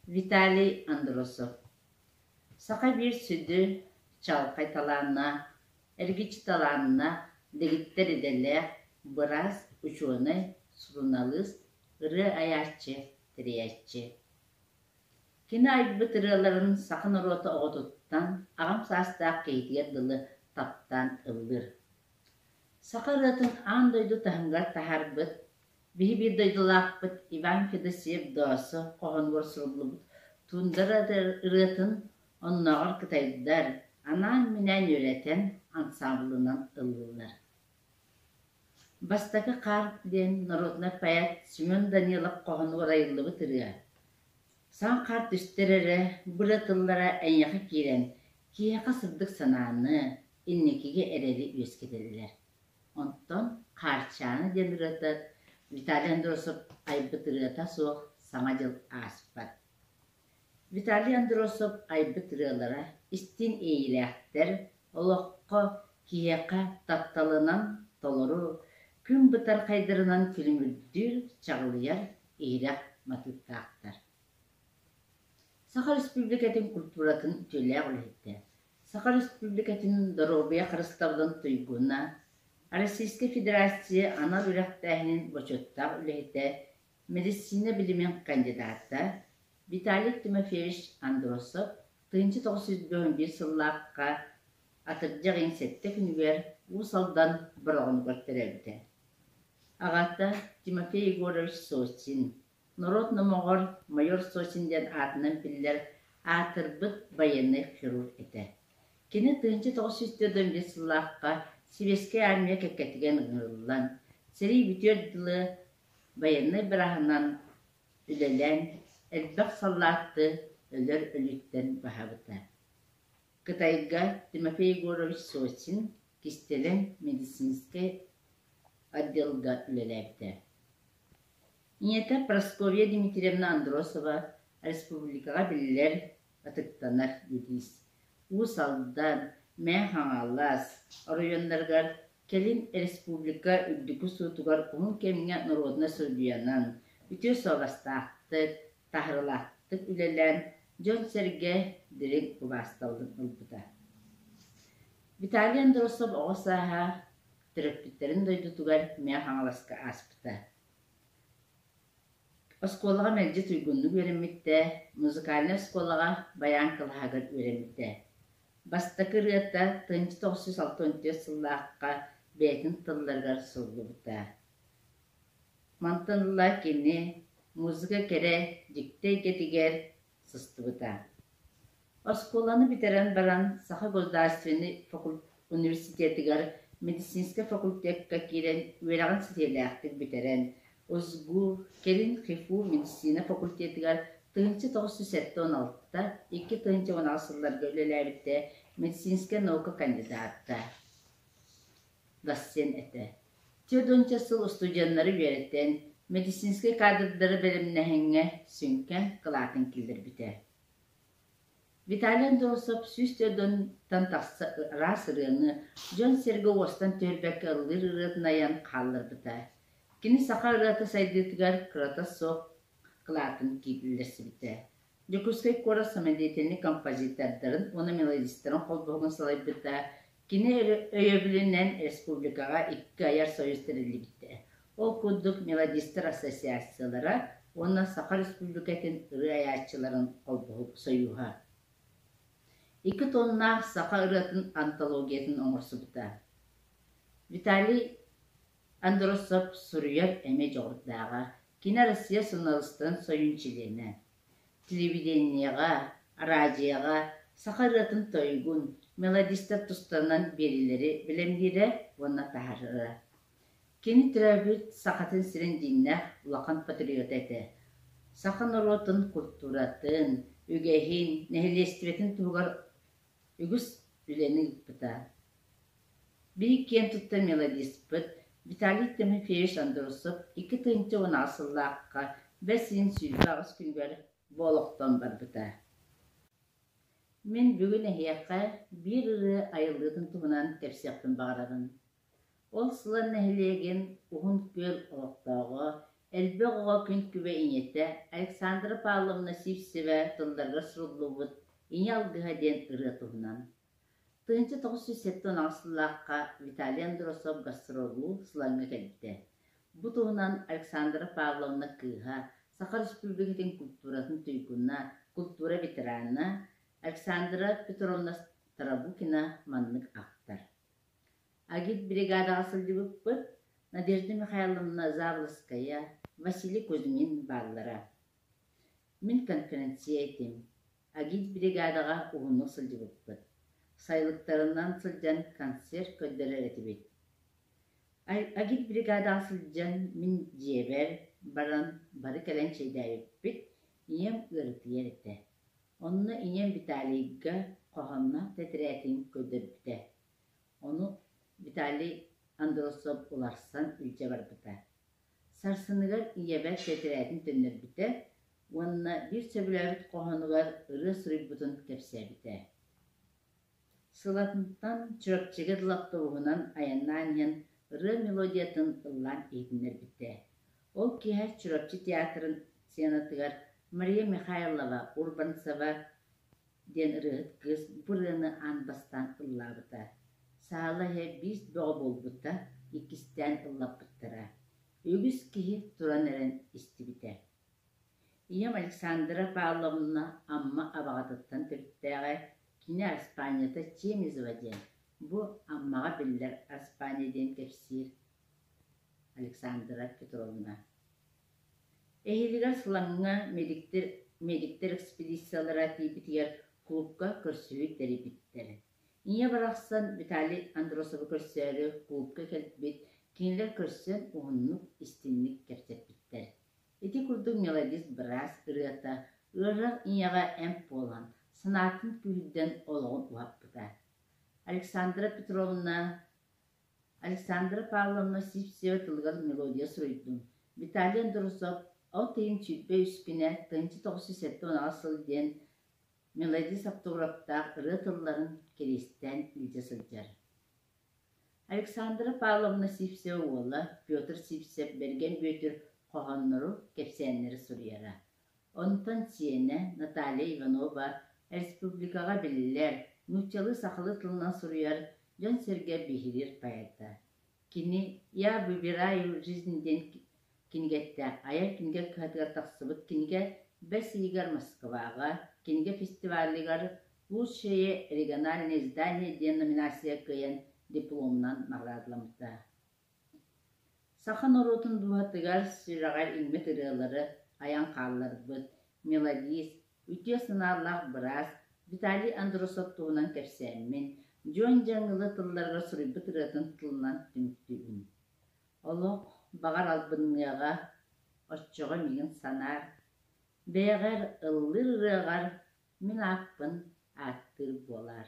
Виталий Андросов Саха биир сүдү, чаҕылхай талааннаах, эргиччи талааннаах, дэгиттэр идэлээх быраас, учуонай, суруналыыс, ырыа айааччы, тэрийээччи. Кини айбыт ырыаларын саха норуота оҕотуттан аҕам саастаах киһитигэр дылы таптаан ыллыыр. Саха ырыатын аан дойду таһымыгар таһаарбыт, биһи биир дойдулаахпыт Иван Федосеев-Доосо хоһоонугар суруллубут «Туундара ырыатын» оннооҕор кытайдар анаан-минээн үөрэтэн ансаамбылынан ыллыыллар. Бастакы хаар диэн норуодунай поэт Семен Данилов хоһоонугар айыллыбыт ырыа. Саҥ хаар түстэр эрэ, бу эрэ тыллара эйиэхэ киирэн, киһиэхэ сырдык санааны, инникигэ эрэли үөскэтэллэр. Онтон Хаарчаана диэн ырыата Виталий Андросов айбыт ырыата суох Саҥа дьыл ааспат. Виталий Андросов айбыт ырыалара истиҥ иэйиилээхтэр, олоххо, киһиэхэ тапталынан толору, күн бытархайдарынан күлүмүрдүүр, чаҕылыйар иһирэх матыыптаахтар. Саха Республикатын культуратын үтүөлээх үлэһитэ, Саха Республикатын доруобуйа харыстабылын туйгуна, Российскай Федерация анал үөрэхтээһинин бочуоттаах үлэһитэ Медицина билимин кандидата Виталий Тимофеевич Андросов 1951 сыллаахха атырдьах ыйын сэттэ күнүгэр Уус Алдан Бороҕонугар төрөөбүтэ. Аҕата Тимофей Егорович Сосин, норуот номоҕор майор Сосин диэн аатынан биллэр аатырбыт байыаннай хирург этэ. Кини 1945 сыллаахха Сэбиэскэй Армия кэккэтигэр ыҥырыллан, сэрии бүтүөр дылы Байыаннай бырааһынан үлэлээн элбэх саллаатты өлөр өлүүттэн баһаабыта. Кытайга Тимофей Егорович Сосин кистэлэҥ медицинскэй отделга үлэлээбитэ. Ийэтэ Прасковья Дмитриевна Андросова республикаҕа биллэр, ытыктанар юрист. Уус Алдан, Мэҥэ Хаҥалас оройуоннарыгар Кэлин республика үрдүкү суутугар уһун кэмҥэ норуодунай судьуйанан, үтүө суобастаахтык, таһаарыылаахтык үлэлээн, дьон-сэргэ дириҥ убаастабылын ылбыта. Виталий Андросов оҕо сааһа төрөппүттэрин дойдутугар Мэҥэ Хаҥаласка ааспыта. Оскуолаҕа мэлдьи туйгуннук үөрэммиттэ, музыкальнай оскуолаҕа байаан кылааһыгар үөрэммитэ. Бастакы ырыата 1964 сыллаахха бэйэтин тылларыгар суруллубута. Мантан ыла кини музыка кэрэ, дьикти эйгэтигэр сыстыбыта. Оскуоланы бүтэрэн баран Саха государственнай университетыгар медицинскэй факультекка киирэн үөрэҕин ситиһиилээхтик бүтэрэн, УСГУ, кэлин ХИФУ медицина факультетыгар 1976, 2018 сылларга үлэлээбитэ, медицинскэй наука кандидата, доцент этэ. Түөрт сыл устудьуоннары үөрэтэн, медицинскэй кадрдары бэлэмнээһиҥҥэ сүҥкэн кылаатын киллэрбитэ. Виталий Андросов 104 тахса араас ырыаны дьон-сэргэ уостан түһэрбэккэ ыллыыр ырыатын айан хаалларбыта. Кини саха ырыата сайдыытыгар кырата суох кылаатын киллэрсибитэ. Дьокуускай куорат самодеятельнай композитордарын уонна мелодистарын холбоһугун салайбыта, кини өйөбүлүнэн республикаҕа икки айар союз тэриллибитэ. Ол курдук мелодистар ассоциациялара уонна Саха Республикатын ырыа айааччыларын холбоһук союһа. Икки тоннаах саха ырыатын антологиятын оҥорсубута. Виталий Андросов суруйар эмиэ дьоҕурдааҕа. Кини Россия суруналыыстарын сойуун чилиэнэ. Телевидениеҕа, араадьыйаҕа саха ырыатын тойугун, мелодистар тустарынан биэриилэри бэлэмниирэ уонна таһаарара. Кини төрөөбүт Сахатын сирин дьиҥнээх улахан патриота этэ. Саха норуотун культуратын, үгэһин, нэһилиэстибэтин туһугар үгүс үлэни ыыппыта. Биһиги киэн туттар мелодиспыт Виталий Тимофеевич Андросов 2018 сыллаахха бэс ыйын 28 күнүгэр бу олохтон барбыта. Мин бүгүн эһиэхэ биир ырыа айыллыытын туһунан кэпсиэхпин баҕарабын. Ол Сылан нэһилиэгин Уһун Күөл олохтооҕо, элбэх оҕо күн күбэй ийэтэ Александра Павловна Сивцева тылларыгар суруллубут «Ийэ алгыһа» диэн ырыа туһунан. 1978 сыллаахха Виталий Андросов гастроллуу Сылаҥҥа кэлбитэ. Бу туһунан Александра Павловна кыыһа, Саха Республикатын культуратын туйгуна, культура ветерана Александра Петровна Тарабукина маннык ахтар. Агитбригадаҕа сылдьыбыппыт, Надежда Михайловна Завлаская, Василий Кузьмин бааллара. Мин конференция этим, агитбригадаҕа уһуннук сылдьыбыппыт. Сайылыктарынан сылдьан концерт көрдөрөр этибит. Агитбригадаҕа сылдьан мин дьиэбэр баран бары кэлэн чэйдээбиппит, ийэм ыарытыйар этэ. Онно ийэм Виталийга хоһоонноох тэтэрээтин көрдөрбүтэ. Ону Виталий Андросов уларсан илдьэ барбыта. Сарсыныгар ийэбэр тэтэрээтин төннөрбүтэ уонна биир сөбүлээбит хоһоонугар ырыа суруйбутун кэпсээбитэ. Сылантан Чурапчыга дылы автобуһунан айаннаан иһэн ырыа мелодиятын ыллаан иһитиннэрбитэ. Ол киэһэ Чурапчы театрын сценатыгар Мария Михайлова Урбанцева диэн ырыаһыт кыыс бу ырыаны аан бастаан ыллаабыта. Саала иһэ биис бөҕө буолбута, иккистээн ыллаппыттара. Үгүс киһи туран эрэн истибитэ. Ийэм Александра Павловна Амма Абаҕатыттан төрүттээҕэ, кини араспаанньата Чемезова диэн, бу Аммаҕа биллэр араспаанньа диэн кэпсиир Александра Петровна. Эһиилигэр Сылаҥҥа медиктэр, медиктэр экспедициялара тиийбитигэр кулуупка көрсүһүү тэрийбиттэр. Ийэ барахсан Виталий Андросовы көрсөөрү кулуупка кэлбит, кинилэр көрсөн уһуннук, истиҥник кэпсэппиттэр. Ити курдук мелодист быраас ырыата ыарыһах ийэҕэ эмп буолан, санаатын күүһүрдэн олоҕун уһаппыта. Александра Петровна Александра Павловна Сивцева тылыгар мелодия суруйдум. Виталий Андросов от ыйын 23 күнэ 1978 сыл диэн мелодист автографтаах ырыа тылларын кириэстээн илдьэ сылдьар. Александра Павловна Сивцева уола Петр Сивцев Бэргэн Бүөтүр хоһооннору, кэпсээннэри суруйара. Онтон сиэнэ Наталья Иванова республикаҕа биллэр, нууччалыы-сахалыы тылынан суруйар, дьон-сэргэ биһириир поэта. Кини «Я выбираю жизнь» диэн кинигэттээх айар кинигэ кыһатыгар тахсыбыт кинигэ бэс ыйыгар Москваҕа кинигэ фестивалыгар «Лучшее региональное издание» диэн номинация кыайан дипломунан наҕараадаламмыта. Саха норуотун дууһатыгар, сүрэҕэр иҥмит ырыалары айан хаалларбыт мелодист, үтүө санаалаах быраас Виталий Андросов туһунан кэпсээммин, Дьуон Дьаҥылы тылларыгар суруйбут ырыатын тылынан түмүктүүбүн. Олох, баҕар албынныаҕа, оччоҕо миигин санаар, бэйэҕэр ыллыыр ырыаҕар мин ааппын ааттыыр буолаар.